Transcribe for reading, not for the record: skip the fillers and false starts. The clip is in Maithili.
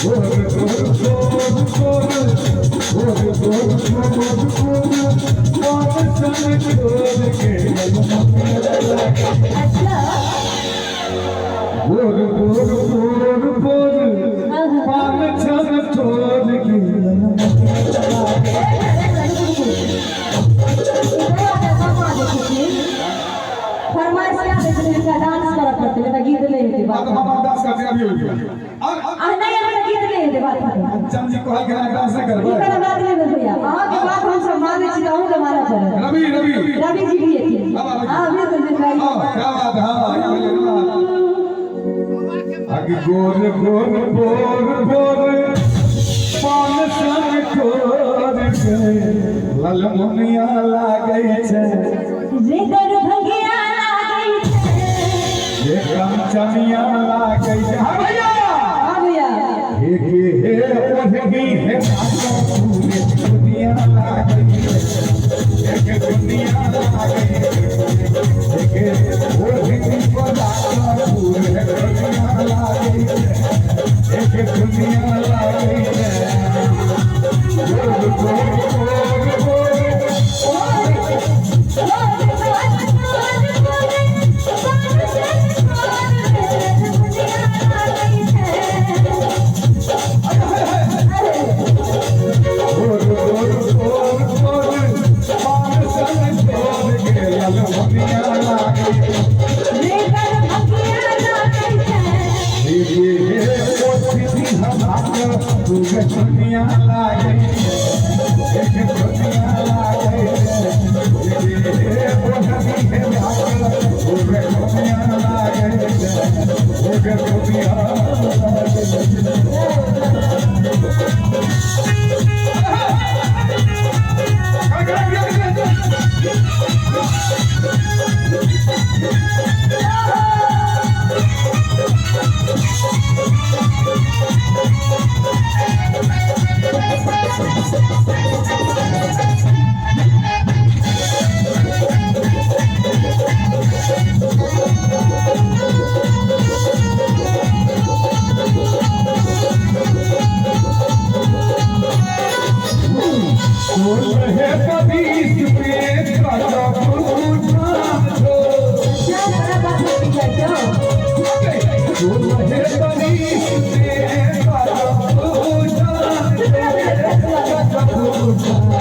गोर गोर गोर गोर गोर गोर गोर गोर पान सन ठोर के ललमुनिया लागै। अच्छा। गोर गोर गोर गोर पान सन ठोर के ललमुनिया लागै। फरमाइश क्या दै छलै, हिनका डांस करऽ पड़तै, नहि तऽ गीत नहि हेतै। बात तऽ मामा डांस करते अभी होई और आ नहि, अभी तऽ गीत नहि हेतै, बात खतम। कंचन जी कहल के डांस नहि ई करबै। कोनो बात नहि भेल भैया, अहाँके बात हमसब मानै छी तऽ अहूँके मानऽ पड़त। रवि रवि रवि जी भी एथिन। हँ, बिल्कुल बिल्कुल। हाँ, क्या बात है, हाँ। अग गोर गोर गोर गोर पान सन ठोर के ललमुनिया लागै छै। रे दरभंगिया लागै छै। हे कंचनिया लागै छै। हाँ भैया। हाँ भैया। हे के हे ओढ़नी हे पूरे दुनिया लागै छै। हे के दुनिया लागै छै। हे के ओढ़नी पर पूरे दुनिया लागै छै। हे के दुनिया लागै छै। गोर गोर गोर गोर गोर गोर गोर गोर पान सन ठोर के ललमुनिया लागै छै। हे हे ओढ़नी हमार पूरे दुनिया लागै छै। एक दुनिया लागै छै। हे ओढ़नी हे पूरे दुनिया लागै छै। एक दुनिया लागै छै।